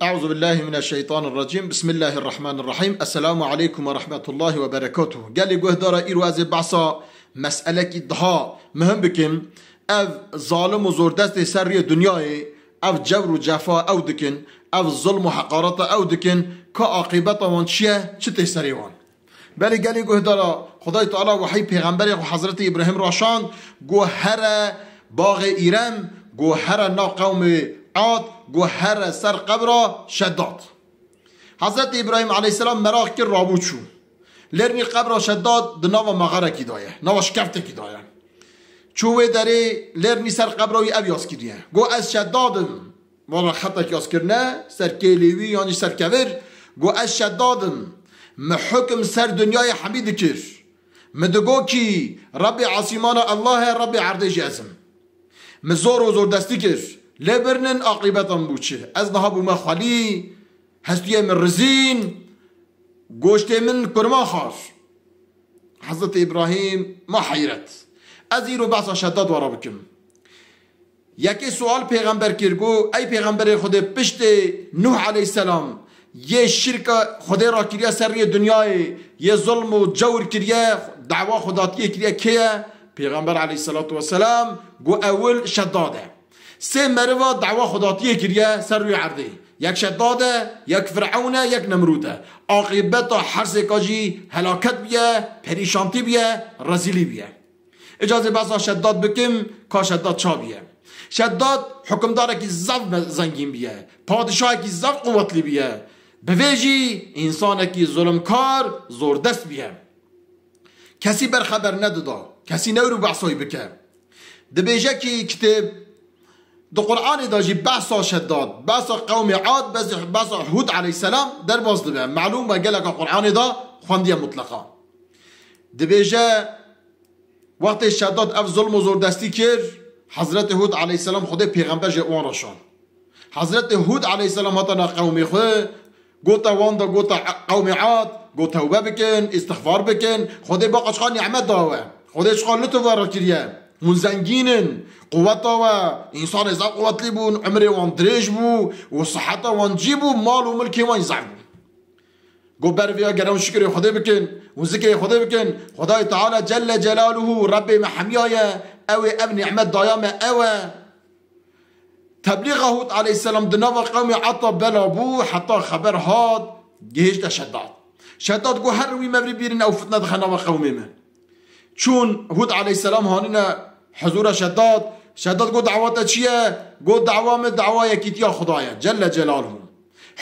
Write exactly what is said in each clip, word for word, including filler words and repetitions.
Eûzubillahimineşşeytanirrecîm. Bismillahirrahmanirrahîm. Esselamu aleykum ve rahmetullahi ve berekatuhu. Gelê guhdara, îro ez ê behsa meselekî daha muhim bikim. Ev zalim û zordestê ser rûyê dinyayê, ev cewr û cefa ew dikin, ev zulm û heqareta ew dikin, ka aqîbeta wan çi ye, çi tê serê wan? Belê gelê guhdara, Xwedayê Teala wehî pêxemberê xwe Hezretê Îbrahîm raşand, got, here baxê Îrem, got, here nav qewmê Ad, got, here ser qebra Şeddad. Hezretê Îbrahîm aleyhisselam meraq kir, rabû çû. Lêrnî qebra Şeddad di nava mexarekî de ye, nava şikeftekî de ye. Çû wê derê, lêrnî ser qebra wî ev yaz kiriye. Got, ez Şeddad im. Valla xetek yaz kirine, ser kêlê wî yan jî ser kevir. Got, ez Şeddad im. Min hukm ser dinyayê hemî dikir. Min digot kî, Rebbê asîmana Allah e, Rebbê erdê jî ez im. Min zor û zordestî kir. Lê birinin aqîbeta min bû çi? Ez niha bûme xwelî, hestiyê min rizîn, goştê min kurma xwar. Hezretê Îbrahîm ma heyret. Ez îro behsa Şeddad we re bikim. Yekê sual pêxember kir, got, ey pêxemberê Xwedê, piştê Nuh aleyhisselam yê şirka Xwedê rakiriye ser rûyê dinyayê, yê zulm û cewr kiriye, dawa xwedatiyê kiriye, kê ye? Pêxember aleyhisselatu vesselam got, ewil Şeddad e. Sê meriva dawa xwedatiyê kiriye ser rûyê erdê. Yek Şeddad e, yek Firewn e, yek Nemrûd e. Aqîbeta her sêka jî helaket bûye, perîşantî bûye, rezîlî bûye. Îca ez ê behsa Şeddad bikim, ka Şeddad ça bûye. Şeddad hukimdarekî zaf me-, zengîn bûye. Padişahekî zaf quwetlî bûye. Bi vê jî însanekî zulmkar, zordest bûye. Kesî ber xeber nedida. Kesî newr û behsa wî bike. Dibêje kî kitêb, di Qur'anê de jî behsa Şeddad, behsa qewmê Ad, behsa, behsa Hûd aleyhisselam derbas dibe. Melûm e, geleka Qur'anê de xwendiye mutleqa. Dibêje, wextê Şeddad ev zulm û zordestî kir, Hezretê Hûd aleyhisselam Xwedê pêxember ji wan re şand. Hezretê Hûd aleyhisselam hata nav qewmê xwe, gota wan de, gota qewmê Ad, got, tewbe bikin, îstixfar bikin. Xwedê baqa çiqa nîmet da we. Xwedê çiqa lutf we re kiriye. Hûn zengîn in, quweta we, însanê zaf quwetlî bûn, umrê wan dirêj bû û siheta wan cî bû, mal û milkê wan zaf bû. Got, ber vêya gere hûn şikrê Xwedê bikin, hûn zikrê Xwedê bikin. Xwedayê Teala Celle Celaluhu, Rebbê me hemiya ye, ew ê ev nîmet daya me, ew e. Teblîxa Hûd aleyhisselam di nava qewmê Ad de bela bû, heta xeber hat, gihişte Şeddad. Şeddad got, her wî mevrî bîrin ew fitne dixe nava qewmê min. Çûn Hûd aleyhisselam hanîne huzûra Şeddad. Şeddad got, dawa te çi ye? Got, dawa min dawa yekîtiya Xuda ye, Celle Celaluhu.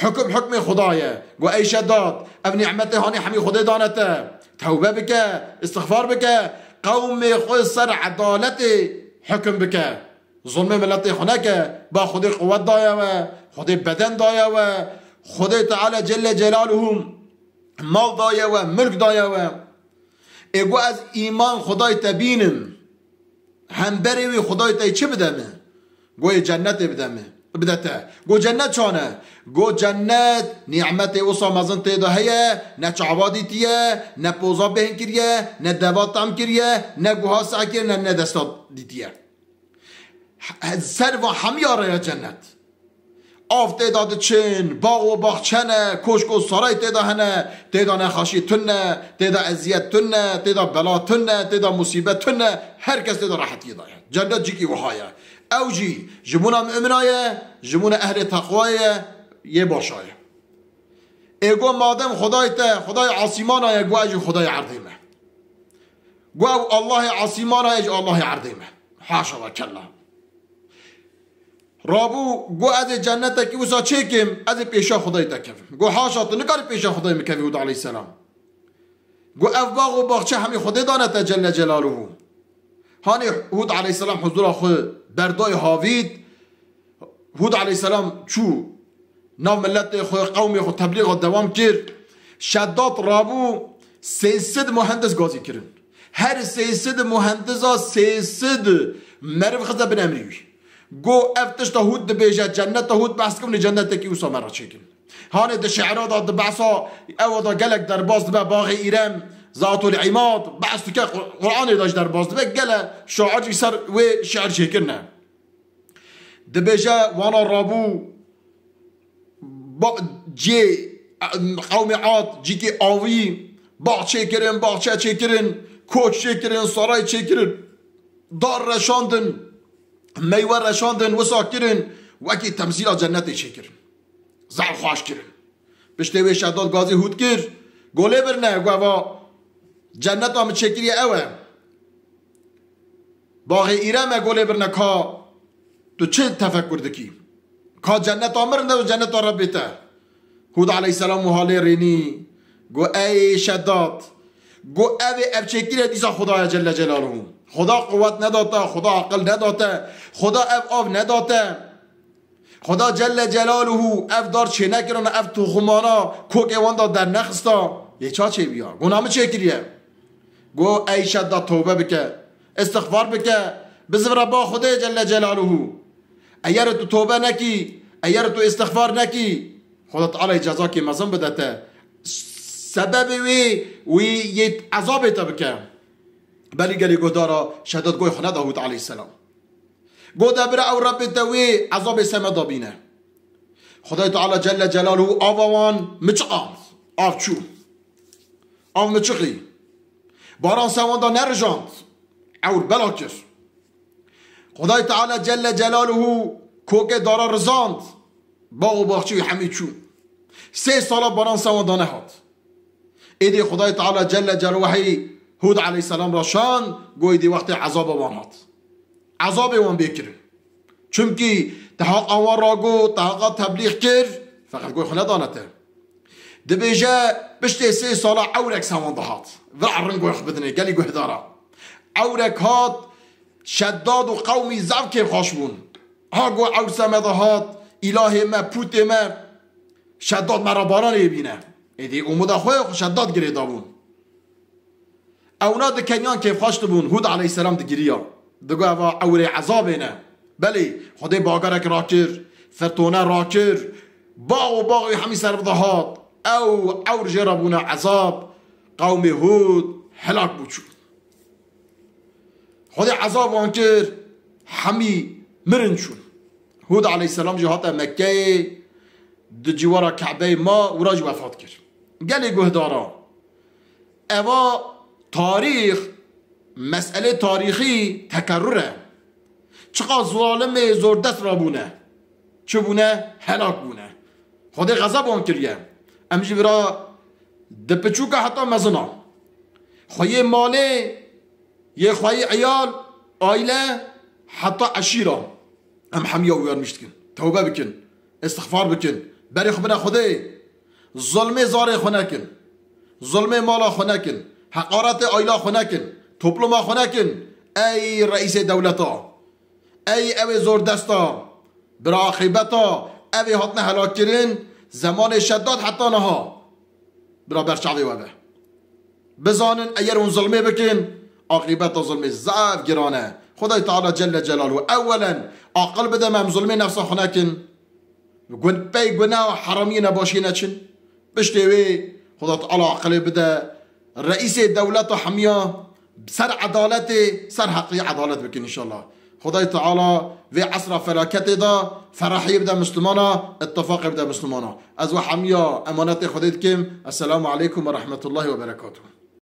Hukum hukmê Xuda ye. Got, ey Şeddad, ev nîmetê hanî hemî Xwedê dane te. Tewbe bike, îstixfar bike, qewmê xwe ser edaletê hukum bike. Zulmê miletê xwe neke, ba Xwedê quwet daye we, Xwedê beden daye we, Xwedê Teala Celle Celaluhu mal daye we, milk daye we. Ê got, ez îman Xwedayê te bînim. Hemberê wî Xwedayê te çi bide min? Got, ê cennetê bide min, bide te. Got, cennet çan e? Got, cennet nîmetê wisa mezin tê de heye, ne çava dîtiye, ne poza bêhn kiriye, ne deva tam kiriye, ne guha seh kiriye, ne, ne desta dîtiye. He-, ser van hemiya re ye cennet. Av tê de diçin, bax û baxçe ne, koşk û saray tê de hene, tê de nexaşî tune, tê de eziyet tune, tê de bela tune, tê de musîbet tune, her kes tê de rehetiyê de ye. Cennet cîkî wiha ye. Ew jî ji bona mu'mina ye, ji bona ehlê teqwayê ye, yê başa ye. Ê got, madem Xwedayê te, Xwedayê asîmana ye, got, ez jî Xwedayê erdê me. Got, ew Allahê asîmana ye, ez jî Allahê erdê me. Haşa ve kella. Rabû, got, ez ê cennetekî wisa çêkim, ez ê pêşa Xwedayê te kevim. Got, haşa, tu nikarî pêşa Xwedayê min kevî, Hûd aleyhisselam. Got, ev bax û baxçe hemî Xwedê dane te Celle Celaluhu. Hanê Hûd aleyhisselam huzura xwe berdayê havît, Hûd aleyhisselam çû nav miletê xwe, qewmê xwe teblîxa dewam kir. Şeddad rabû, sê sed muhendis gazî kirin. Her sê sed muhendisa sê sed meriv xize bin emrî wî. Got, ev tişta Hûd dibêje, cenneta Hûd behs kirin, cennetekî wisa me re çêkin. Hanê di şi'ra de, di behsa ewa de gelek derbas dibe, baxê Îrem, Zatul Îmad, behs dike, Qur-, Qur'anê de jî derbas dibe, gele şair jî ser wê şi'ir çêkirine. Dibêje, wana rabû, ba-, cê, qewmê Ad, cîkê avî, bax çêkirin, baxçe çêkirin, koç çêkirin, saray çêkirin, dar reşandin, meywe reşandin, wisa kirin, wekî temsîla cennetê çêkirin. Zaf xweş kirin. Piştê wê Şeddad gazî Hûd kir, go lê birne, go eva cenneta min çêkiriye ew e. Baxê îre me go lê birne ka tu çi tefekur dikî? Ka cenneta min rind e û cenneta Rebbê te. Hûd aleyhisselam wiha lê rênî. Go ey Şeddad. Go ev ê ev çêkirî dîsa Xuda ye Celle Celaluhu. Xuda quwet nedate, Xuda aqil nedate, Xuda ev av nedate. Xuda Celle Celaluhu ev dar çênekirana, ev toxumana kokê wan da dernexista. Yê ça çêbiya? Guna min çêkiriye. Go ey Şeddad tewbe bike, îstixfar bike, bizivre ba Xwedê Celle Celaluhu. Eger tu tewbe nekî, eger tu îstixfar nekî, Xuda Teala cezakê mezin bide te. Sebebê wê, wê yê ezabê te bike. Belê gelê guhdara Şeddad goy xwe neda Hûd aleyhisselam. Go de bira ew Rebbê te wê ezabê semeda bîne. Xwedayê Teala Celle Celaluhu ava wan miçiqand. Av çû. Av miçiqî. Baran ser wan da nerijand. Ewr bela kir. Xwedayê Teala Celle Celaluhu kokê dara rizand. Bax û baxçe wî hemî çû. Sê sala baran ser wan da nehat. Êdî Xwedayê Teala Celle Celaluhu wehî Hûd aleyhisselam ra şand, go êdî wextê ezaba wan hat. Ezabê wan bê kirin. Çimkî te heqa wan ra got, te heqa teblîx kir, feqet goy xwe nedane te. Dibêje, piştê sê sala ewrek ser wan dihat. Vira ring goy xwe bidinê, gelî guhdara. Ewrek hat, Şeddad û qewmî zaf kêfxweş bûn. Ha got ewr ser me dihat, îlahê me, pûtê me, Şeddad me ra baranê bîne. Êdî umuda xwe Şeddad girê dabûn. Ewna di keniyan kêfxweş dibûn, Hûd aleyhisselam digiriya. Digo eva ewrê ezabê ne. Belê, Xwedê bagerek rakir, firtone rakir, bax û bax wî hemî ser bi dihat. Ew ewr jê re bûne ezab, qewmê Hûd helak bû çû. Xwedê ezab wan kir, hemî mirin çûn. Hûd aleyhisselam jî hate Mekkeyê, di cîwara Kebeyê ma, wira jî wefat kir. Gelê guhdara, eva tarîx, meselê tarîxî tekerrur e. Çiqa zalimê zordest rabûne, çi bûne, helak bûne. Xwedê xezeb wan kiriye. Em jî vira di piçûka heta mezina. Xweyê malê, yê xweyê eyal, aile, heta eşîra. Em hemiya uyarmış dikin. Tewbe bikin. Îstixfar bikin. Berê xwe bine Xwedê. Zulmê zarê xwe nekin. Zulmê mala xwe nekin. Heqaretê ayla xwe nekin. Topluma xwe nekin. Ey reîsê dewleta. Ey ew ê zordesta. Bira aqîbeta. Ev ê hatine helakkirin. Zemanê Şeddad heta niha. Bira ber çavê we be. Bizanin, eger hûn zulmê bikin, aqîbeta zulmê zaf giran e. Xwedayê Teala Celle Celaluhu ewelen aqil bide me, em zulmê nefsa xwe nekin. Gun-, pey gunah û heramiyê nebaşiyê neçin. Piştê wê Xweda Teala aqilê bide. Reîsê dewleta hemiya ser edaletê, ser heqî edalet bikin înşallah. Xwedayê Teala vê esra felaketê de ferahiyê bide Mislimana, ittifaqê bide Mislimana. Ez we hemiya emanetê Xwedê dikim. Esselamu aleykum ve rahmetullahi ve berekatuhu.